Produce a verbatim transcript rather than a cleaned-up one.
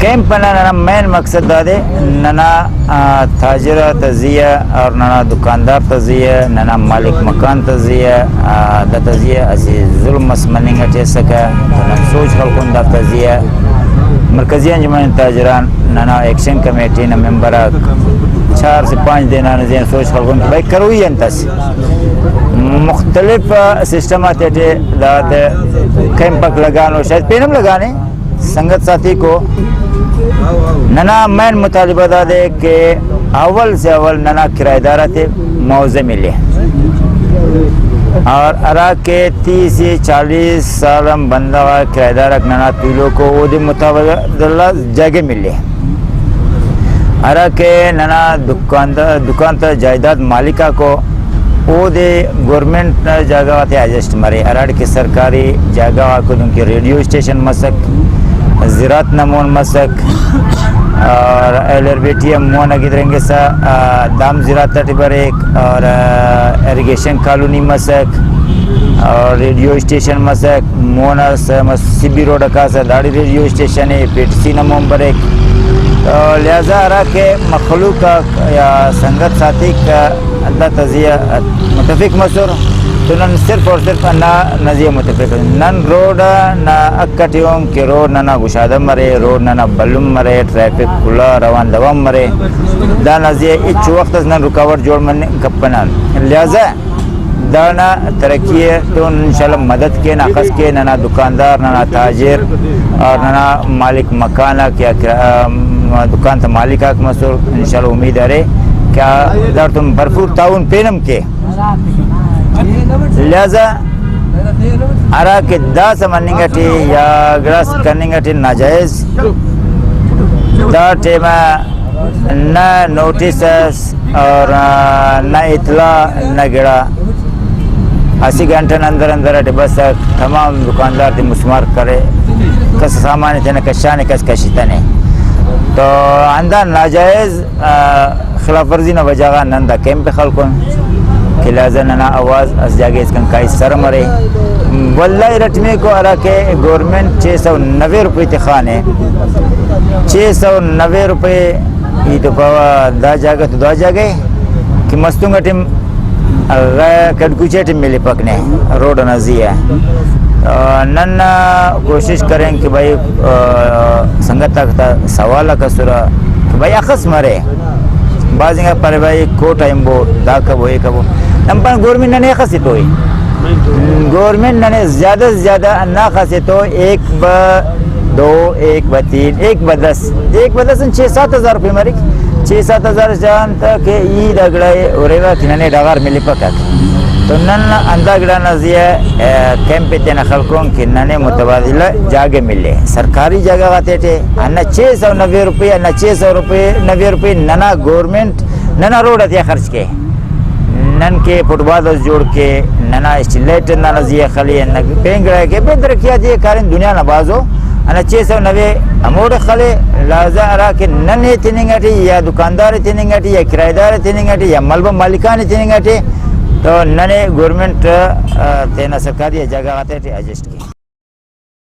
کیمپ ئنا ننا مین مقصد دادے، ننا، آ، تاجر آتا زی آ اور ننا دکاندار تا زی آ، ننا مالک مکان تا زی آ، آ، دا تا زی آ اسہ ظلم اس مننگ اٹی اسکہ، تو نن سوچ خلکن دافتا زی آ۔ مرکزی انجمن تاجران، ننا ایکشن کمیٹی نا ممبر آک چار سے پانچ دے ننا زی آ سوچ خلکن کہ بھائی کروئی انت اس۔ مختلف سسٹم آتیٹی دا کیمپ آک لگانو، شاید پین ہم لگانے۔ سنگت ساتھی کو، ننا مین مطالبہ دادے کہ اول سے اول ننا کرایہ دار آتے معاوضہ ملے، اور ہرا کہ تیس یا چالیس سال آن بندغ آ کرایہ دار آک ننا تولوکو، اودے متبادلہ جاگہ ملے۔ ہرا کہ ننا دکان دا، دکان تا جائیداد مالک آکو، اودے گورنمنٹ نا جاگہ غاتے ایڈجسٹ مرے، ہراڑے کہ سرکاری جاگہ غاکو دنکہ ریڈیو اسٹیشن مسک، زراعت نا مون مسک، اور ایلر بیٹی ہم مون آ گدرینگسا، آ، دام زراعت ٹی بریک، اور، آ، ایریگیشن کالونی مسک، اور ریڈیو اسٹیشن مسک، مون آ س-، مس-، سی بی روڈ آ کاسہ داڑے ریڈیو اسٹیشن ءِ، پی ٹی سی نا مون بریک۔ تو لہذا ہرا کہ مخلوق آک یا سنگت ساتھیک ہندا تا زی آ متفق مسر، تو نن صرف اور صرف ہندا نا زی آ متفق۔ نن روڈ نا حق اٹی اُن کہ روڈ ننا گشادہ مرے، روڈ ننا بھلن مرے، ٹریفک کھلا روان دوام مرے، دانا زی آ ہچ وخت اس نن رکاوٹ جوڑ مننگ کپنہ۔ لہذا دانا ترقی ءِ تو انشاءاللہ مدد کین، اخس کے ننا دکاندار، ننا تاجر اور ننا مالک مکان آک یا کرا-، ام، دکان تا مالک آک مسر، انشاءاللہ امید ارے کہ داڑتون بھرپور تعاون پین ہم کے۔ لہذا ہرا کہ داسہ مننگ اٹی یا گڑاس کننگ اٹی ناجائز، دا ٹائم آ نہ نوٹس اس اور، آ، نہ اطلاع نہ گڑا، اسہ گھنٹہ نا اندر اندر اٹی بسک، تمام دکاندار تے مسمار کرے، کس سامان تینا کشانے، کس کشتنے۔ تو ہندا ناجائز، آ، خلاف ورزی نا وجہ غان نن دا کیمپ ءِ خلکن کہ لہذا ننا آواز اس جاگہ اسکان کائی سر مرے۔ ولدا ارٹمیکو ہرا کہ گورنمنٹ چھ سو نوے روپے تخانے، چھ سو نوے روپے ای تو پاوہ دا جاگہ تو دا جاگہ ءِ کہ مستونگ اٹی ہم غیر کڈ کوچہ ٹی ملپک نے روڈ ئنا زی آ۔ آ، نن کوشش کرین کہ بھائی، آ، سنگت آک تا سوال آک اسرہ کہ بھائی اخس مرے، بعض انگا پارے بھائی کوٹ آ ہنبو، دا کبو، اے کبو۔ نن پان گورنمنٹ ننے اخس ایتو ای۔ گورنمنٹ ننے زیادہ سے زیادہ ہندا اخس ایتو، ایک بہ دو، ایک بہ تین، ایک بہ دس، ایک بہ دس چھ سات ہزار روپے مریک۔ چھ سات ہزار جان تہ کہ ای دا گڑا ءِ اریوہ کہ ننے ڈغار ملپک اک۔ تو نن ہندا گڑا نا زی آ، ا، کیمپ ءِ تینا خلکون کہ ننے متبادلہ جاگہ ملے۔ سرکاری جاگہ غاتے ٹی ہندا چھ سو نوے روپے، ہندا چھ سو روپے، نوے روپے ننا گورنمنٹ ننا روڈ آتیا خرچ کے۔ نن کہ فٹ پاتھ اس جوڑ کے، ننا اسٹریٹ ہندا نا زی آ خلے، ہندا پین گڑا کہ پین ترقیاتی کاریم دنیا نا بھازو۔ ہندا چھ سو نوے ہموڑے خلے، لہذا ہرا کہ ننے تننگ اٹی یا دکاندار تننگ اٹی یا کرایہ دار تننگ اٹی یا ملبہ مالکان تننگ اٹی، تو ننے گورنمنٹ، آ، تینا سرکاری جاگہ غاتے ٹی ایڈجسٹ کے۔